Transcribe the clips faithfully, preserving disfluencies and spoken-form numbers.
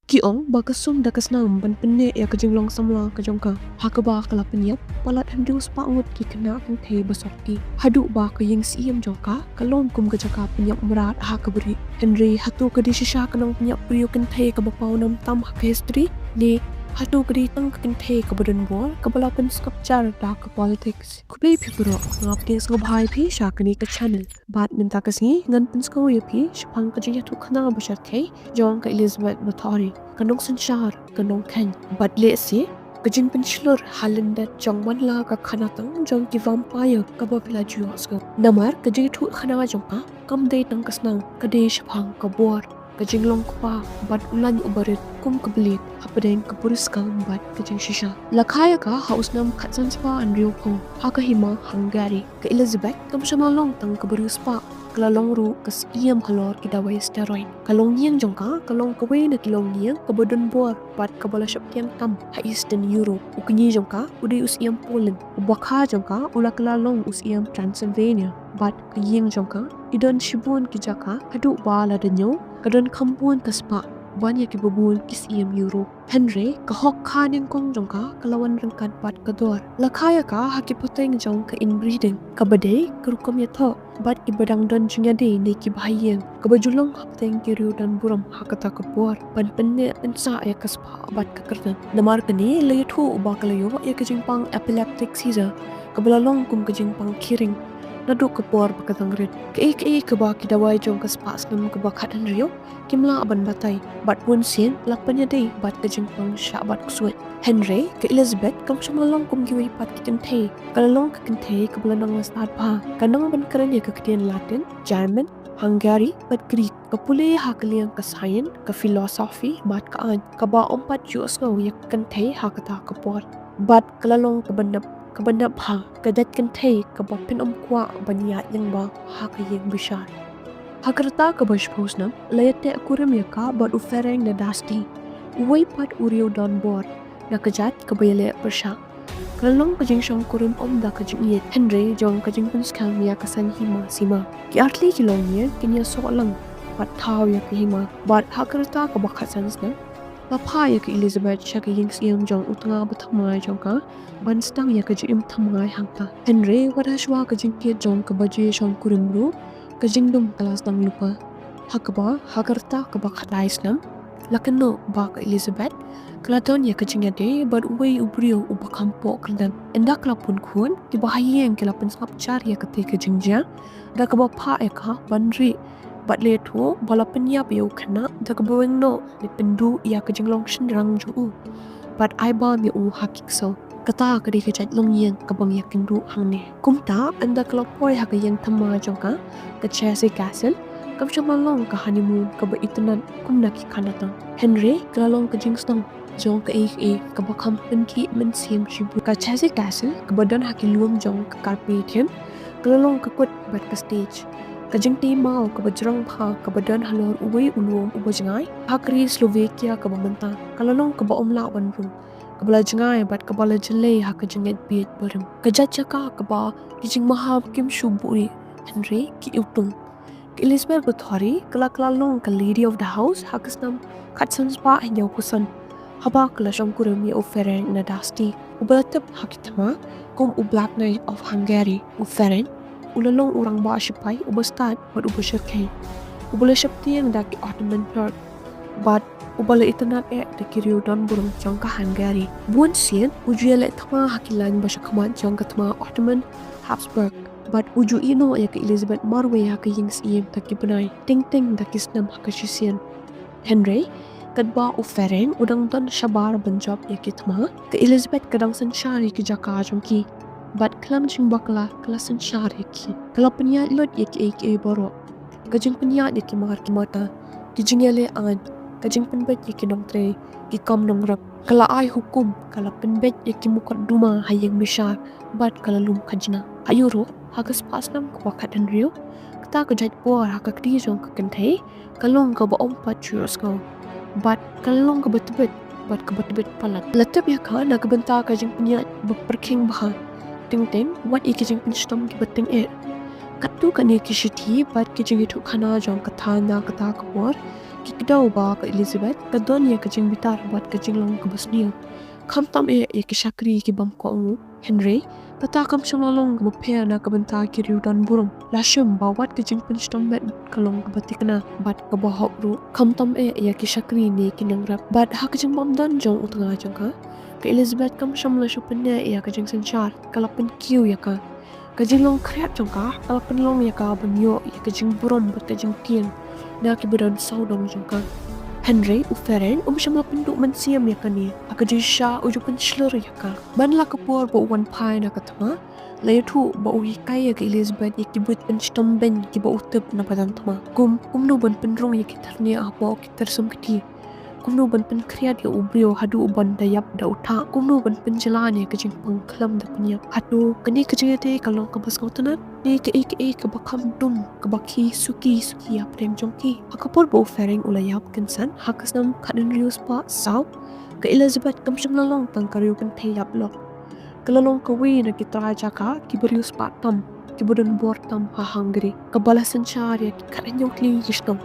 Ki ong ba ka sum da ka snam ban pynneh ïa ka jinglong samla ka jong ka, ha kaba ka la pynïap palat hynriew spah ngut ki khynnah kynthei ba sopti. Haduh ba ka ïing syiem jong ka ka long kum ka jaka pynïap mrad ha kaba ri. Hynrei hato ka dei shisha ka nongpynïap briew kynthei kaba paw namtam ha ka history, ne hato ka dei tang ka kynthei kaba don bor kaba la pynskop jar da ka politics? Khublei phi baroh, nga pdiang sngewbha ïa phi sha kane ka channel. Bad mynta ka sngi ngan pynsngew ïa phi shaphang ka jingïathuhkhana ba shyrkhei jong ka Elizabeth Bathory, ka nongsynshar, ka nongkheiñ. Bad lehse ka jingpynshlur ha lyndet jong man la ka khanatang jong ki vampire kaba phi la ju ïohsngew. Namar ka jingïathuhkhana jong ka kam dei tang ka snam, ka dei shaphang ka bor, ka jinglong kpa bad u laiñ uba rit kum ka blit hapdeng ka puriskam bad ka jingshisha. La kha ïa ka ha u snem khatsan spah hynriewphew ha ka hima Hungary. Ka Elizabeth kam shym la long tang ka bariewspah, ka la long ruh ka syiem halor ki dawai steroid. Ka longïing jong ka ka long kawei na ki longïing kaba don bor bad kaba la sheptieng tam ha Eastern Europe. U kñi jong ka u dei u syiem Poland, u bakha jong ka u la kylla long u syiem Transylvania, bad ka ïing jong ka i don shibun ki jaka, haduh ba lada ñiew ka don kham bun ka spah ban ïa kiba bun ki syiem Europe. Hynrei ka hok kha nyngkong jong ka ka la wan ryngkat bad ka dor. La kha ïa ka ha ki pateng jong ka inbreeding, kaba dei ka rukom ïathoh bad kiba dang don jingïadei ne kiba ha ïing, kaba ju long hapdeng ki riew don burom ha kata ka por ban pynneh pynsah ïa ka spah bad ka kyrdan. Namar kane la ïathuh ba ka la ïoh ïa ka jingpang epileptic seizure, kaba la long kum ka jingpang ki ring naduh ka por ba ka dang rit. Kaei kaei kaba ki dawai jong ka spah snem kaba khathynriew kim lah ban batai, bad bunsien la pynïadei bad ka jingpang shah bad ksuid. Hynrei ka Elizabeth kam shym la long kum kiwei pat ki kynthei. Ka la long ka kynthei kaba la nang la stad bha. Ka nang ban kren ïa ka ktien Latin, German, Hungary bad Greek. Ka pule ha ka liang ka science, ka philosophy bad ka aiñ, kaba ym pat ju ïohsngew ïa ka kynthei ha kata ka por. Bad ka la long kaba nep, kaba nep bha, ka jait kynthei kaba phin ym kwah ban ïaid lyngba ha ka ïing bishar. Ha ka rta kaba shiphew snem la ïateh kurim ïa ka bad u Ferenc Nadasdy, uwei pat u riew don bor na ka jait kaba ïaleh pyrshah. Ka la long ka jingshong kurim ym da ka jingïeit, hynrei jong ka jingpynskhem ïa ka saiñ hima sima. Ki artylli ki longïing kin ïasoh lang bad thaw ïa ka hima. Bad ha ka rta kaba khatsan snem la phah ïa ka Elizabeth sha ka ïing syiem jong u tnga ba thymmai jong ka ban sdang ïa ka jingim thymmai hangta. Hynrei wat hashwa ka jingkit jong ka baje shong kurim ruh, ka jingdum ka la sdang lypa. Ha kaba ha ka rta kaba khatlai snem la kynnoh ba ka Elizabeth ka la don ïa ka jingïadei bad uwei u briew uba kham poh kyrdan. Ynda ka la pun khun, kiba ha ïing ki la pynsngap jar ïa kata ka jingjia da kaba phah ïa ka ban rieh, bad la ïathuh ba la pynïap ïa u khynnah da kaba weng noh ne pynduh ïa ka jinglong shynrang jong u bad ai bam ïa u ha ki ksew. Kata ka dei ka jait longïing kaba ngi ïakynduh hangne. Kumta ynda ka la poi ha ka ïing thymmai jong ka, ka Chelsea Castle, kam shym la long ka honeymoon kaba itynnad kum na ki khanatang. Hynrei ka la long ka jingsdang jong kaei kaei kaba kham pynkhih mynsiem shibun. Ka Chelsea Castle kaba don ha ki lum jong ka Carpathian ka la long ka kut bad ka stage. Ka jingtei maw kaba jrong bha kaba don halor uwei u lum uba jngai ha ka ri Slovakia kaba mynta ka la long kaba ym lah ban rung, kaba la jngai bad kaba la jyllei ha ka jingngeit bieit barim. Ka jait jaka kaba ki jingmaham kim shu buhrieh hynrei ki iwtung. Ka Elizabeth Bathory ka la kylla long ka Lady of the House ha ka snem khatsan spah hynñiewphew san, haba ka la shong kurim ïa u Ferenc Nadasdy, uba la tip ha ki thma kum u Black Knight of Hungary. U Ferenc u la long u rangbah shipai uba stad bad uba shyrkhei, uba la sheptieng da ki Ottoman Turk bad uba la itynnad eh da ki riew don burom jong ka Hungary. Bun sien u ju ïaleh thma ha ki laiñ ba shakhmat jong ka thma Ottoman Habsburg, bad u ju ïehnoh ïa ka Elizabeth marwei ha ka ïing syiem da ki bnai, teng teng da ki snem ha ka shisien. Hynrei katba u Ferenc u dang don shabar ban jop ïa ki thma, ka Elizabeth ka dang synshar ïa ki jaka jong ki, bad khlem jingbakla ka la synshar ïa ki. Ka la pynïaid lut ïa kiei kiei baroh, ka jingpynïaid ïa ki mar ki mata, ki jingïaleh aiñ, ka jingpynbeit ïa ki nongtrei, ki kam nongrep. Ka la ai hukum, ka la pynbeit ïa ki mukotduma ha ïing bishar bad ka la lum khajna. Ha Europe ha ka spah snem kaba khathynriew, kata ka jaitbor ha ka kti jong ka kynthei ka long kaba ym pat ju ïohsngew bad ka long kaba tbit bad kaba tbit palat. La tip ïa ka na ka bynta ka jingpynïaid ba pyrkhing bha, teng teng wat ïa ki jingpynshitom kiba tyngeh. Katto katne ki shithi bad ki jingïathuhkhana jong ka thaiñ na kata ka por Ki kdew ba ka Elizabeth ka don ïa ka jingbitar bad ka jinglong kaba sniew. Khamtam eh ïa ki shakri ki bym kohnguh. Hynrei kata kam shym la long kaba pher na ka bynta ki riew don burom. La shim ba wat ka jingpynshitom beit ka long kaba thikna bad kaba hok ruh. Khamtam eh ïa ki shakri ne ki nongrep. Bad ha ka jingbym don jong u tnga jong ka, ka Elizabeth kam shym la shu pyneh ïa ka jingsynshar, ka la pynkiew ïa ka. Ka jinglong khriat jong ka ka la pynlong ïa ka ban ïoh ïa ka jingburom bad ka jingtieng na kiba don sawdong jong ka. Hynrei u Ferenc um shym la pynduh mynsiem ïa kane. Ha ka jingshisha u ju pynshlur ïa ka. Man la ka por ba u wan phai na ka thma, la ïathuh ba u hikai ïa ka Elizabeth ïa ki buit pynshitom beiñ kiba u tip na ba don thma, kum kumno ban pynrung ïa ki thyrniang hapoh ki tyrsum kti, kumno ban pynkhriat ïa u briew haduh ban da ïap da u thah, kumno ban pynjlan ïa ka jingpang khlem da pynïap. Hato kane ka jingïadei ka long kaba sngewtynnat ne kaei kaei kaba kham dum, kaba khih suki suki hapdeng jong ki? Ha ka por ba u Ferenc u la ïap kynsan ha ka snem khathynriew spah saw, ka Elizabeth kam shym la long tang ka riew kynthei ïap lok. Ka la long kawei na ki trai jaka kiba riewspah tam, kiba don bor tam ha Hungary, kaba la synshar ïa ki khathynñiew tylli ki shnong,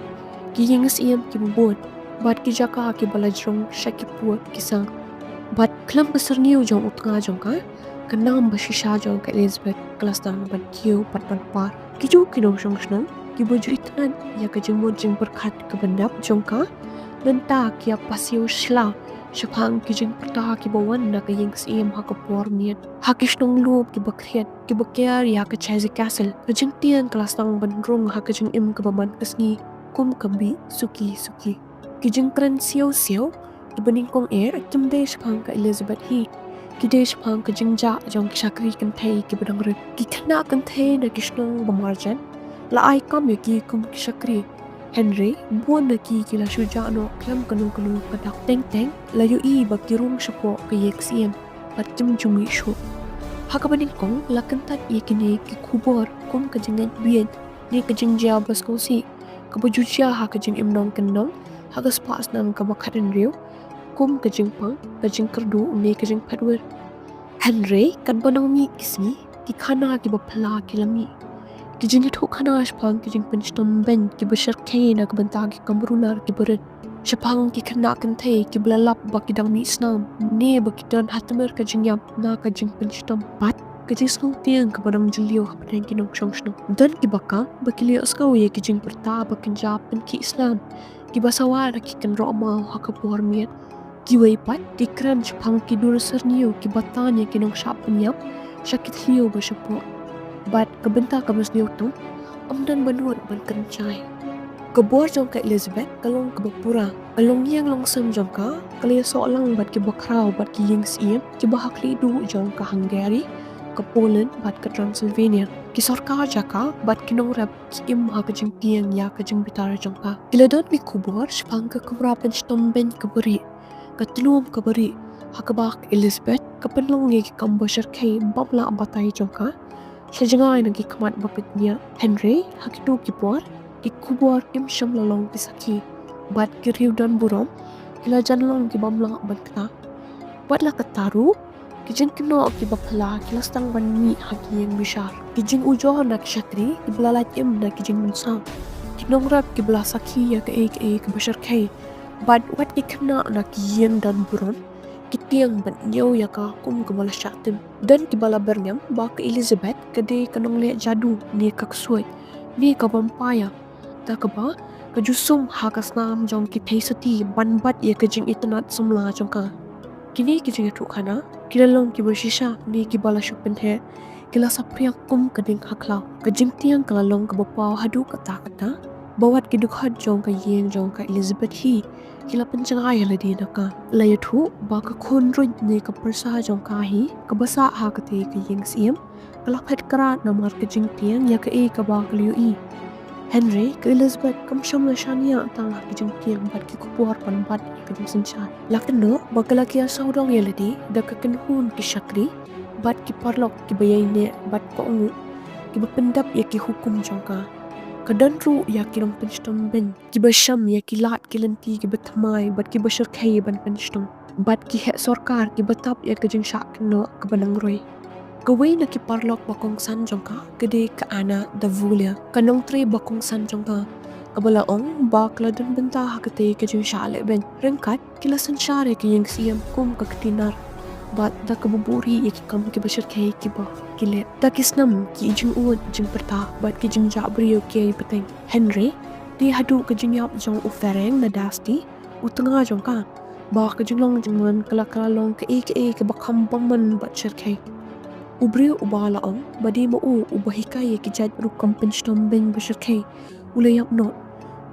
ki ïing syiem kiba bun bad ki jaka kiba la jrong sha ki pud ki sang. Bad khlem ka syrngiew jong u tnga jong ka, ka nam ba shisha jong ka Elizabeth ka la sdang ban kiew bad ban par. Kijuh ki nongshong shnong kiba ju itynnad ïa ka jingmut jingpyrkhat kaba nep jong ka, mynta ki ïa pasiaw sla shaphang ki jingpyrta kiba wan na ka ïing syiem ha ka por miet. Ha ki shnong lum kiba khriat, kiba ker ïa ka Chelsea Castle, ka jingtieng ka la sdang ban rung ha ka jingim kaba man ka sngi kum ka bih suki suki. Ki jingkren siaw siaw kiba nyngkong eh kim dei shaphang ka Elizabeth hi, ki dei shaphang ka jingjah jong ki shakri kynthei kiba dang rit. Ki khynnah kynthei na ki shnong ba marjan la ai kam ïa ki kum ki shakri. Hynrei bun na ki ki la shu jah noh khlem kano kano ka dak. Teng teng la ïohi ba ki rung shapoh ka ïing syiem bad kim ju mih shuh. Ha kaba nyngkong la kyntait ïa kine ki khubor kum ka jingngeit bieit ne ka jingjia ba sngewsih kaba ju jia ha ka jingim nongkyndong ha ka spah snem kaba khathynriew, kum ka jingpang, ka jingkyrduh ne ka jingphetwit. Hynrei katba nang mih ki sngi, ki khana kiba phylla ki la mih. Ki jingïathuhkhana shaphang ki jingpynshitom beiñ kiba shyrkhei na ka bynta ki kam runar kiba rit, shaphang ki khynnah kynthei kiba la lap ba ki dang mih snam ne ba ki don ha tmir ka jingïap na ka jingpynshitom, bad ka jingsngewtieng kaba nang jylliew hapdeng ki nongshong shnong. Don kiba kam ba ki la ïohsngew ïa ki jingpyrta ba kynja pynkhih slem kiba sawa na ki kynroh maw ha ka por miet. Kiwei pat ki kren shaphang ki dur syrngiew kiba tan ïa ki nongshah pynïap sha ki thliew ba shapoh. Bad ka bynta kaba sniew tam, ym don ba nud ban kren shai. Ka bor jong ka Elizabeth ka long kaba pura. Ka longïing longsem jong ka ka la ïasoh lang bad kiba khraw bad ki ïing syiem kiba ha khlieh duh jong ka Hungary, ka Poland bad ka Transylvania. Ki sorkar jaka bad ki nongrep ki im ha ka jingtieng ïa ka jingbitar jong ka. Ki la don ki khubor shaphang ka kamra pynshitom beiñ kaba rieh, ka tlum kaba rieh ha kaba ka Elizabeth ka pynlong ïa ki kam ba shyrkhei bym lah batai jong ka sha jngai na ki khmat ba pynïap. Hynrei ha kito ki por ki khubor kim shym la long ki sakhi, bad ki riew don burom ki la jan long ki bym lah ban kta. Wat la katta ruh, ki jingkynnoh kiba phylla ki la sdang ban mih ha ki ïing bishar. Ki jingujor na ki shakri kiba la lait im na ki jingmynsaw, ki nongrep kiba la sakhi ïa kaei kaei kaba shyrkhei, bad wat ki khynnah na ki ïing don burom ki tieng ban ñiew ïa ka kum kaba la shah tim. Don kiba la byrngem ba ka Elizabeth ka dei ka nongleh jadu ne ka ksuid ne ka vampire, da kaba ka ju sum ha ka snam jong ki theisotti ban bat ïa ka jingitynnad samla jong ka. Kine ki jingïathuhkhana ki la long kiba shisha ne kiba la shu pynheh, ki la saphriang kum ka dieng ha khlaw. Ka jingtieng ka la long kaba paw haduh katta katta ba wat ki dkhot jong ka ïing jong ka Elizabeth hi ki la pynjngai ïa lade na ka. La ïathuh ba ka khun ruh ne ka pyrsa jong ka hi kaba sah ha katei ka ïing syiem ka la phet krat namar ka jingtieng ïa kaei kaba ka la ïohi. Hynrei ka Elizabeth kam shym la shaniah tang ha ka jingtieng bad ki khubor ban bat ïa ka jingsynshar. La kynnoh ba ka la kiew sawdong ïa lade da ka kynhun ki shakri bad ki paralok kiba ïaineh bad kohnguh kiba pyndep ïa ki hukum jong ka. Ka don ruh ïa ki nongpynshitom beiñ kiba shem ïa ki lad ki lynti kiba thymmai bad kiba shyrkhei ban pynshitom, bad ki heh sorkar kiba tap ïa ka jingshah kynnoh kaba nang roi. Kawei na ki paralok ba kongsan jong ka ka dei ka Anna de Villers, ka nongtrei ba kongsan jong ka. kaba la ong ba ka la don bynta ha katei ka jingshah lehbeiñ. Ryngkat ki la synshar ïa ka ïing siem kum ka kti nar bad da kaba buhrieh ïa ki kam kiba shyrkhei kiba ki leh. Da ki snem ki jingud jingpyrta bad ki jingjah briew ki ïai bteng. Hynrei te haduh ka jingïap jong u Ferenc na Dusty, u tnga jong ka, ba ka jinglong jingman ka la, ka la long kaei kaei kaba kham bymman bad shyrkhei. U briew uba la ong ba dei ma u uba hikai ïa ki jait rukom pynshitom beiñ ba shyrkhei u la ïap noh.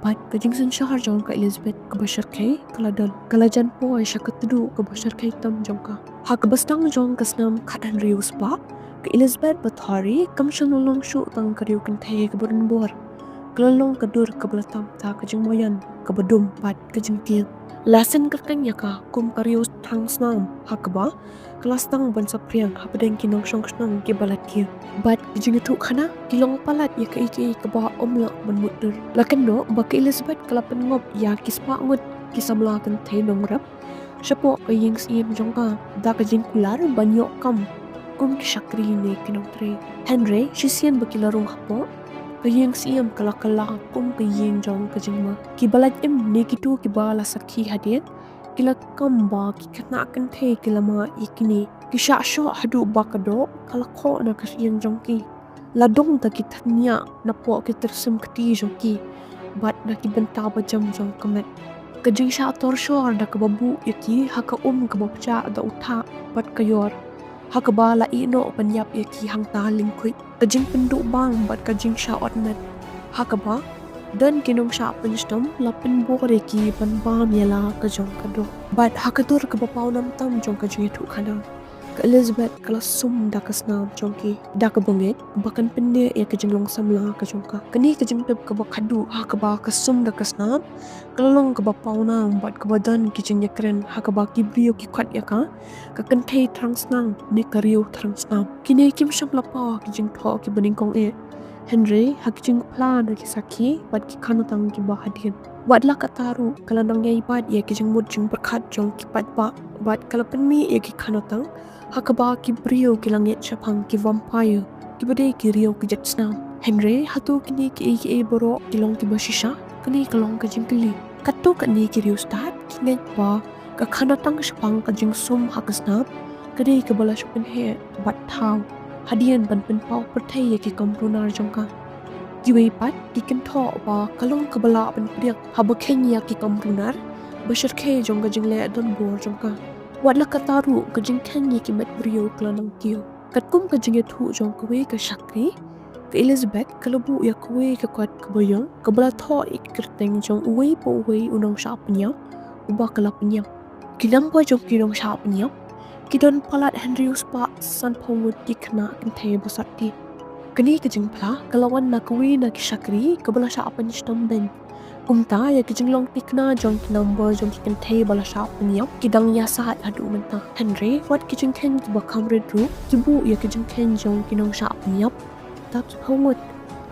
Bad ka jingsynshar jong ka Elizabeth kaba shyrkhei ka la don, ka la jan poi sha ka tduh kaba shyrkhei tam jong ka. Ha kaba sdang jong ka snem khathynriew spah, ka Elizabeth Bathory kam shym la long shuh tang ka riew kynthei kaba don bor. Ka la long ka dur kaba la tam da ka jingmaïan kaba dum bad ka jingtieng. La seng kyrteng ïa ka kum ka riew thrang snam ha kaba ka la sdang ban saphriang hapdeng ki nongshong shnong kiba la tieng. Bad ki jingïathuhkhana ki long palat ïa kaei kaei kaba ym lah ban mutdur. La kynnoh ba ka Elizabeth ka la pynngop ïa ki spah ngut ki samla kynthei nongrep shapoh ka ïing siem jong ka da ka jingkular ban ïoh kam kum ki shakri ne ki nongtrei. Hynrei shisien ba ki la rung hapoh ka ïing siem ka la kylla kum ka ïing jong ka jingma. Kiba lait im ne kito kiba la sakhi hadien ki la kam ba ki khynnah kynthei ki la mad ïa kine. Ki shah shoh haduh ba ka doh ka la khoh na ka shyieng jong ki. La dong da ki thniah napoh ki tyrsim kti jong ki bad na ki bynta bajam jong ka met. Ka jingshah torshor da kaba buh ïa ki ha ka um kaba pjah da u thah bad ka ïor, ha kaba la ïeh noh ban ïap ïa ki hangta lyngkhuid. Ka jingpynduh bang bad ka jingshah ot met, ha kaba don ki nongshah pynshitom la pynbor ïa ki ban bam ïa la ka jong ka doh. Bad ha ka dur kaba pawnam tam jong ka jingïathuhkhana, ka Elizabeth ka la sum da ka snam jong ki da kaba ngeit ba kan pynneh ïa ka jinglong samla ka jong ka. Kane ka jingtip kaba khadduh ha kaba ka sum da ka snam ka la long kaba pawnam bad kaba don ki jingïakren, ha kaba ki briew ki khot ïa ka ka kynthei thrang snam ne ka riew thrang snam. Kine kim shym la paw ha ki jingthoh kiba nyngkong eh, hynrei ha ki jingphla na ki sakhi bad ki khana tang kiba hadien. Wat la katta ruh ka la nang ïai bat ïa ki jingmut jingpyrkhat jong ki paidbah bad ka la pynmih ïa ki khana tang ha kaba ki briew ki la ngeit shaphang ki vampire kiba dei ki riew ki jait snam. Hynrei hato kine kiei kiei baroh ki long kiba shisha? Kane ka long ka jingkylli. Katto katne ki riewstad ki ngeit ba ka khana tang shaphang ka jingsum ha ka snam ka dei kaba la shu pynheh bad thaw hadien ban pynpaw pyrthei ïa ki kam runar jong ka. Kiwei pat ki kynthoh ba ka long kaba lah ban pdiang haba kheiñ ïa ki kam runar ba shyrkhei jong ka jingleh donbor jong ka. Wat la katta ruh ka jingkheiñ ïa ki met briew ka la nang kiew. Katkum ka jingïathuh jong kawei ka shakri, ka Elizabeth ka la buh ïa kawei ka kot kaba ïong kaba la thoh ïa ki kyrteng jong uwei pa uwei u nongshah pynïap uba ka la pynïap. Ki number jong ki nongshah pynïap ki don palat hynriew spah sanphew ngut ki khynnah kynthei ba sati. Kane ka jingphla ka la wan na kawei na ki shakri kaba la shah pynshitom beiñ. Kumta ïa ki jinglong thikna jong ki number jong ki kynthei ba la shah pynïap ki dang ïasaid haduh mynta. Hynrei wat ki jingkheiñ kiba kham rit ruh ki buh ïa ki jingkheiñ jong ki nongshah pynïap da ki phew ngut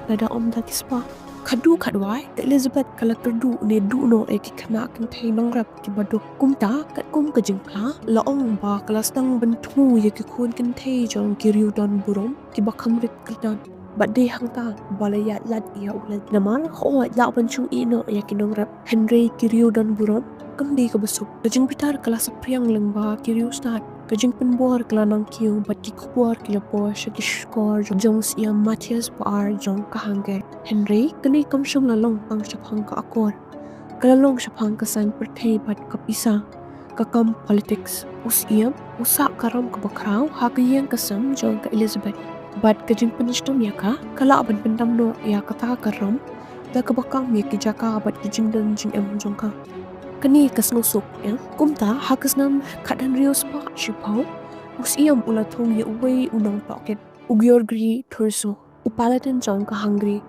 lada ym da ki spah. Khadduh khadwai ka Elizabeth ka la kyrduh ne duh noh ïa ki khynnah kynthei nongrep kiba duk. Kumta katkum ka jingphla la ong ba ka la sdang ban thmu ïa ki khun kynthei jong ki riew don burom kiba kham rit kyrdan. Bad dei hangta ba la ïaid lad ïa u leit namar hooid lah ban shu ïeh noh ïa ki nongrep, hynrei ki riew don burom kam dei kaba suk. Ka jingbitar ka la saphriang lyngba ki riewstad, ka jingpynbor ka la nang kiew bad ki khubor ki la poi sha ki shkor jong u Syiem Matthias ba ar jong ka Hungary. Hynrei kane kam shym la long tang shaphang ka akor, ka la long shaphang ka saiñ pyrthei bad ka pisa, ka kam politics. U Syiem u sah ka ram kaba khraw ha ka ïing ka sem jong ka Elizabeth bad ka jingpynshitom ïa ka ka lah ban pyndam noh ïa kata ka ram da kaba kam ïa ki jaka bad ki jingdon jingem jong ka. Kane ka sngewsuk ïa kumta ha ka snem khathynriew spah shiphew u Syiem u la thung ïa uwei u nongtohkit, u Györgyi Thurzo, u paladin jong ka Hungary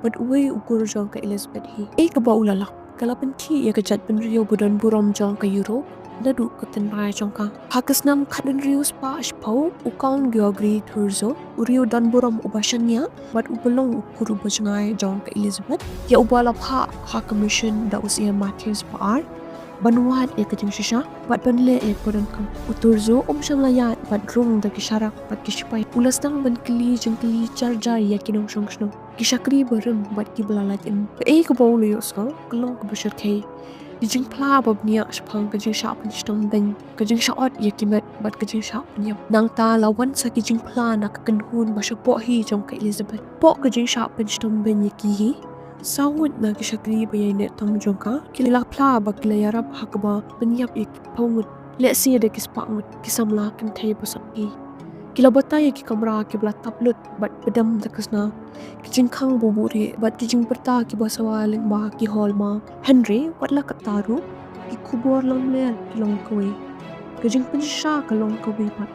bad uwei u kur jong ka Elizabeth hi. Ei kaba u la lap ka la pynthih ïa ka jaitbynriew ba don burom jong ka Europe naduh ka tynrai jong ka. Ha ka snem khathynriew spah shiphew u Count Györgyi Thurzo, u riew don burom uba shaniah bad uba long u kur uba jngai jong ka Elizabeth, ïa uba la phah ha ka mission da u Syiem Matthias ba ar ban wad ïa ka jingshisha bad ban leh ïa ka donkam. U Thurzo um shym la ïaid bad rung da ki sharak bad ki shipai. U la sdang ban kylli jingkylli jar jar ïa ki nongshong shnong, ki shakri barim bad kiba la lait im. Kaei kaba u la ïohsngew ka long kaba shyrkhei. Ki jingphla ba bniah shaphang ka jingshah pynshitom beiñ, ka jingshah ot ïa ki met bad ka jingshah pynïap. Nangta la wan sa ki jingphla na ka kynhun ba shapoh hi jong ka Elizabeth. Hapoh ka jingshah pynshitom beiñ ïa ki hi, saw ngut na ki shakri ba ïaineh tam jong ka ki la phla ba ki la ïarap ha kaba pynïap ïa ki phew ngut, lehse da ki spah ngut ki samla kynthei ba sopti. Ki la batai ïa ki kamra kiba la tap lut bad pdem da ka sna, ki jingkhang ba buhrieh bad ki jingpyrta kiba sawa lyngba ki hallmark. Hynrei wat la katta ruh, ki khubor lamler ki long kawei, ka jingpynshai ka long kawei pat.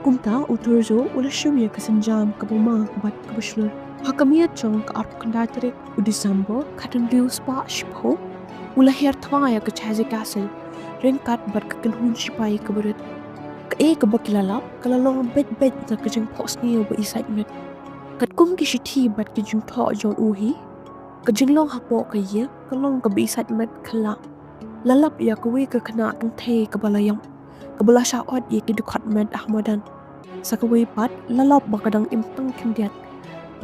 Kumta u Thurzo u la shim ïa ka sienjam kaba ma bad kaba shlur. Ha ka miet jong ka arphew khyndai tarik u December, khathynriew spah shiphew, u la her thma ïa ka Chazey Castle ryngkat bad ka kynhun shipai kaba rit. Kaei kaba ki la lap ka la long beit beit da ka jingphohsniew ba isait met. Katkum ki shithi bad ki jingthoh jong u hi, ka jinglong hapoh ka ïing ka long kaba isait met khlem la lap ïa kawei ka khynnah kynthei kaba la ïap, kaba la shah ot ïa ki dkhot met ha madan. Sa kawei pat la lap ba ka dang im tang khyndiat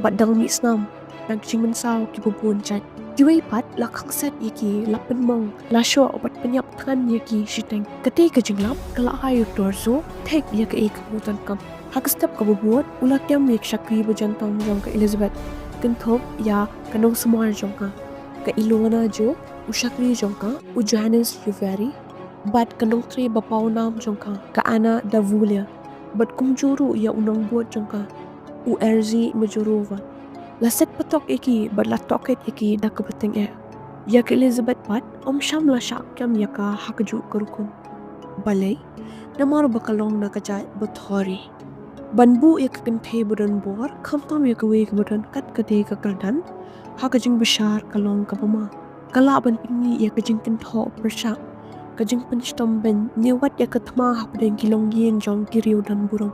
bad dang mih snam na ki jingmynsaw kiba bun jait. Kiwei pat la khang set ïa ki, la pynmong, la shoh bad pynïap thngan ïa ki shiteng. Katei ka jinglap ka la ai u Thurzo thik ïa kaei kaba u donkam. Ha ka step kaba bud u la kem ïa ki shakri ba jan tam jong ka Elizabeth, kynthup ïa ka nongsumar jong ka, ka Ilona Jo, u shakri jong ka u Johannes Uveri, bad ka nongtrei ba pawnam jong ka, ka Anna Davulia, bad kumjuh ruh ïa u nongbud jong ka, u Erzhi Majorova. La set patok ïa ki bad la tohkit ïa ki da kaba tyngeh. Ïa ka Elizabeth pat ym shym la shah kem ïa ka ha kajuh ka rukom. Balei? Namar ba ka long na ka jait Bathory. Ban buh ïa ka kynthei ba don bor, khamtam ïa kawei kaba don kat ka dei ka kyrdan, ha ka jingbishar ka long kaba ma. Ka lah ban pyni ïa ka jingkynthoh pyrshah, ka jingpynshitom beiñ, ne wat ïa ka thma hapdeng ki longïing jong ki riew don burom.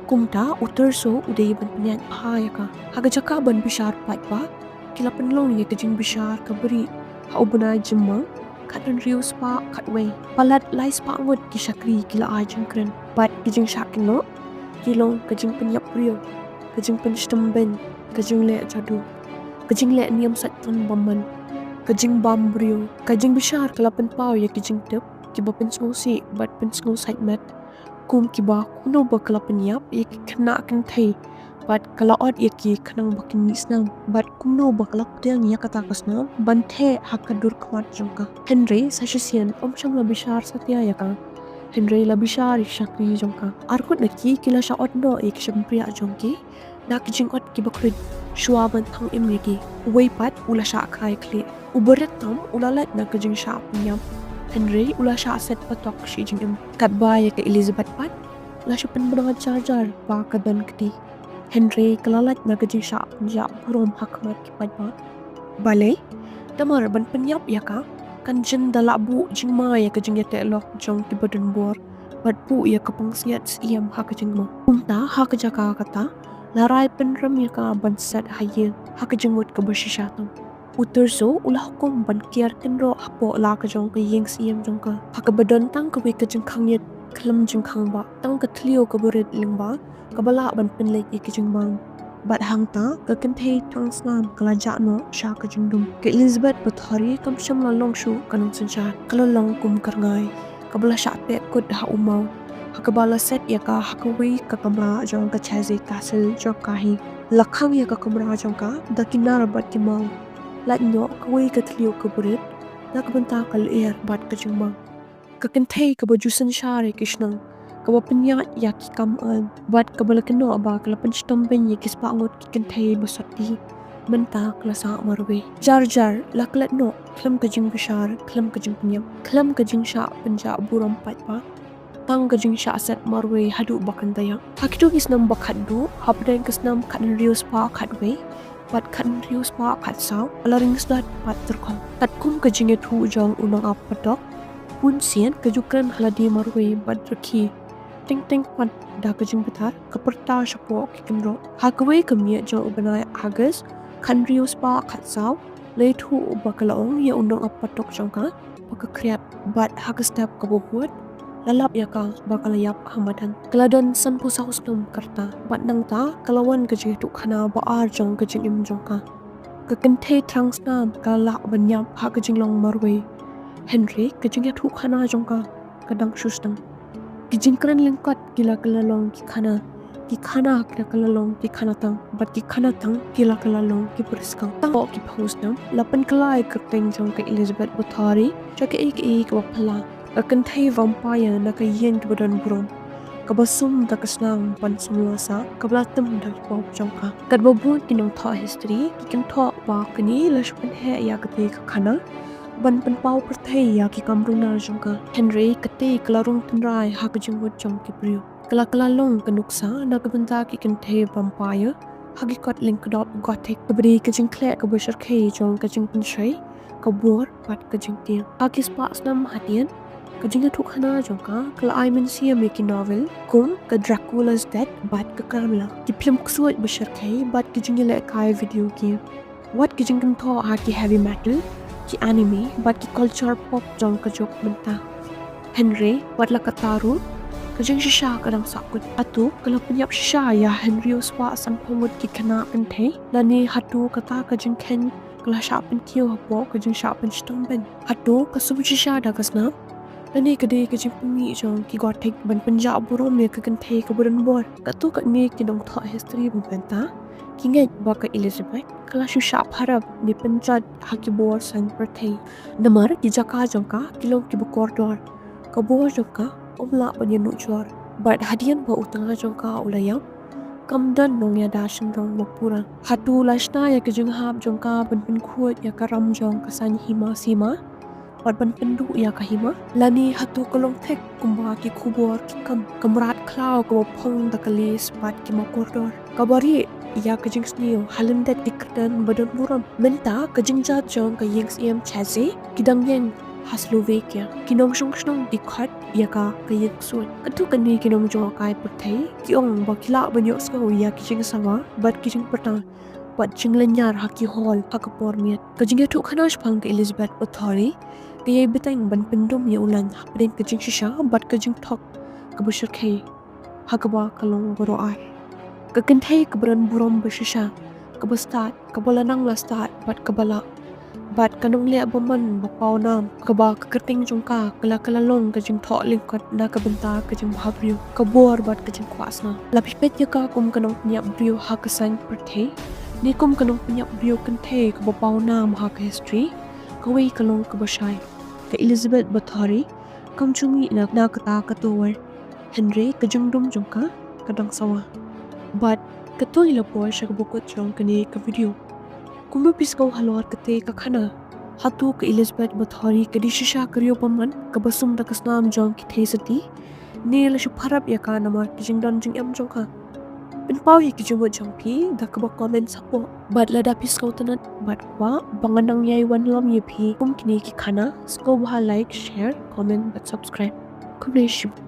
Kumta u Thurzo u dei ban pynïaid bha ïa ka. Ha ka jaka ban bishar paidbah, ki la pynlong ïa ka jingbishar kaba rieh ha u bnai Jymmang, khathynriew spah khatwei. Palat lai spah ngut ki shakri ki la ai jingkren bad ki jingshah kynnoh ki long ka jingpynïap briew, ka jingpynshitom beiñ, ka jingleh jadu, ka jingleh niam Soitan bymman, ka jingbam briew. Ka jingbishar ka la pynpaw ïa ki jingtip kiba pynsngewsih bad pynsngewsih met, kum kiba kumno ba ka la pynïap ïa ki khynnah kynthei bad ka la ot ïa ki khnang ba kin mih snam, bad kumno ba ka la pdiang ïa kata ka snam ban theh ha ka dur khmat jong ka. Hynrei sa shisien ym shym la bishar satia ïa ka, hynrei la bishar ïa ki shakri jong ka. Arngut na ki ki la shah ot noh ïa ki shympriah jong ki da ki jingot kiba khluit shuwa ban thang im ïa ki. Uwei pat u la shah krai khlieh. U barit tam u la leit na ka jingshah pynïap, hynrei u la shah set patok shi jingim. Katba ïa ka Elizabeth pat la shu pynbna jar jar ba ka don kti, hynrei ka la leit na ka jingshah pynjah burom ha khmat ki paidbah. Balei? Namar ban pynïap ïa ka kan jin da lah buh jingma ïa ka jingïateh lok jong kiba don bor bad buh ïa ka pansngiat siem ha ka jingma. Kumta ha ka jaka kata la rai pynrem ïa ka ban set ha ïing ha ka jingmut kaba shisha tam. U Thurzo u la hukum ban kiar kynroh hapoh la ka jong ka ïing siem jong ka, ha kaba don tang kawei ka jingkhang ïit khlem jingkhang bah, tang ka thliew kaba rit lyngba kaba lah ban pynleit ïa ki jingbam. Bad hangta ka kynthei thang snam ka la jah noh sha ka jingdum. Ka Elizabeth Bathory kam shym la long shuh ka nongsynshar, ka la long kum ka rngai kaba la shah peh kut ha u maw, ha kaba la set ïa ka ha kawei ka kamra jong ka Chazey Castle jong ka hi. La khang ïa ka kamra jong ka da ki nar bad ki maw, lait noh kawei ka thliew kaba rit na ka bynta ka lyer bad ka jingbam. Ka kynthei kaba ju synshar ïa ki shnong, kaba pynïaid ïa ki kam aiñ bad kaba la kynnoh ba ka la pynshitom beiñ ïa ki spah ngut ki kynthei ba sopti, mynta ka la sah marwei. Jar jar la klet noh khlem ka jingbishar, khlem ka jingpynïap, khlem ka jingshah pynjah burom paidbah, tang ka jingshah set marwei haduh ba kan da ïap. Ha kito ki snem ba khatduh, hapdeng ka snem khathynriew spah khatwei bad khathynriew spah khatsaw, la ring sdot bad tyrkhong. Katkum ka jingïathuh jong u nongap patok, bunsien ka ju kren ha lade marwei bad rkhie. Teng teng pat da ka jingbitar ka pyrta shapoh ki kynroh. Ha kawei ka miet jong u bnai August khathynriew spah khatsaw, la ïathuh ba ka la ong ïa u nongap patok jong ka ba ka khriat. Bad ha ka step kaba bud la lap ïa ka ba ka la ïap ha madan. Ka la don sanphew saw snem ka rta bad nangta ka la wan ka jingïathuhkhana ba ar jong ka jingim jong ka. Ka kynthei thrang snam ka la lah ban ïap ha ka jinglong marwei. Hynrei ka jingïathuhkhana jong ka ka dang shu sdang. Ki jingkren lyngkot ki la kylla long ki khana, ki khana ki la kylla long ki khana tang, bad ki khana tang ki la kylla long ki pyrshang. Tang ki phew snem la pynkylla ïa ka kyrteng jong ka Elizabeth Bathory sha kaei kaei kaba phylla. Ka kynthei vampire na ka ïing kaba don burom, kaba sum da ka snam ban sumla sah, kaba la tem da ki pop jong ka. Katba bun ki nongthoh history ki kynthoh ba kane la shu pynheh ïa katei ka khana ban pynpaw pyrthei ïa ki kam runar jong ka. Hynrei katei ka la rung tynrai ha ka jingmut jong ki briew. Ka la kylla long ka nuksa na ka bynta ki kynthei vampire ha ki kot lyngkdop Gothic, kaba dei ka jingkhleh kaba shyrkhei jong ka jingpynshoi, ka bor bad ka jingtieng. Ha ki spah snem hadien, ka jingïathuhkhana jong ka ka la ai mynsiem ïa ki novel kum ka Dracula's Death bad ka Cramula, ki phlim ksuid ba shyrkhei bad ki jingïalehkai video game. Wat ki jingkynthoh ha ki heavy metal, ki anime bad ki culture pop jong ka juk mynta. Hynrei wat la katta ruh, ka jingshisha ka dang sahkut. Hato ka la pynïap shisha ïa hynriew spah sanphew ngut ki khynnah kynthei? Lane hato kata ka jingkheiñ ka la shah pynkiew hapoh ka jingshah pynshitom beiñ? Hato ka sum shisha da ka snam? Lane ka dei ka jingpynmih jong ki Gothic ban pynjah burom ïa ka kynthei kaba don bor? Katto katne ki nongthoh history ba bynta ki ngeit ba ka Elizabeth ka la shu shah pharap ne pynjot ha ki bor saiñ pyrthei. Namar ki jaka jong ka ki long kiba kordor, ka bor jong ka um lah ban ïanujor. Bad hadien ba u tnga jong ka u la ïap, kam don nongïada shynrang ba pura. Hato la shna ïa ka jinghap jong ka ban pynkhuid ïa ka ram jong ka saiñ hima sima bad ban pynduh ïa ka hima? Lane hato ka long thik kumba ki khubor ki kam, ka mrad khlaw kaba phong da ka les bad ki ma kordor, kaba rieh ïa ka jingsniew ha lyndet ki kyrdan ba don burom? Mynta ka jingjot jong ka ïing syiem Chelsea ki dang ïeng ha Slovakia. Ki nongshong shnong ki khot ïa ka ka ïing ksuid. Katto katne ki nongjngohkai pyrthei ki ong ba ki lah ban ïohsngew ïa ki jingsawa bad ki jingpyrta bad jinglynñiar ha ki hall ha ka por miet. Ka jingïathuhkhana shaphang ka Elizabeth Bathory ka ïai bteng ban pyndum ïa u lain hapdeng ka jingshisha bad ka jingthok kaba shyrkhei ha kaba ka long baroh ar. Ka kynthei kaba don burom ba shisha, kaba stad, kaba la nang la stad bad kaba lah, bad ka nongleh bymman ba pawnam, kaba ka kyrteng jong ka ka la kylla long ka jingthoh lyngkot na ka bynta ka jingbhabriew, ka bor bad ka jingkwah snam. La phi peit ïa ka kum ka nongpynïap briew ha ka saiñ pyrthei ne kum ka nongpynïap briew kynthei kaba pawnam ha ka history, kawei ka long kaba shai. Ka Elizabeth Bathory kam ju mih na, na kata ka tower, hynrei ka jingdum jong ka ka dang sawa. Bad kato hi la poi sha kaba kut jong kane ka video. Kumno phi sngew halor katei ka khana? Hato ka Elizabeth Bathory ka dei shisha ka riewbymman kaba sum da ka snam jong ki theisotti, ne la shu pharap ïa ka namar ki jingdon jingem jong ka? Pynpaw ïa ki jingmut jong phi da kaba comment hapoh. Bad lada phi sngewtynnat bad kwah ba ngan nang ïai wanlam ïa phi kum kine ki khana, sngewbha like, share, comment bad subscribe. Khublei shibun.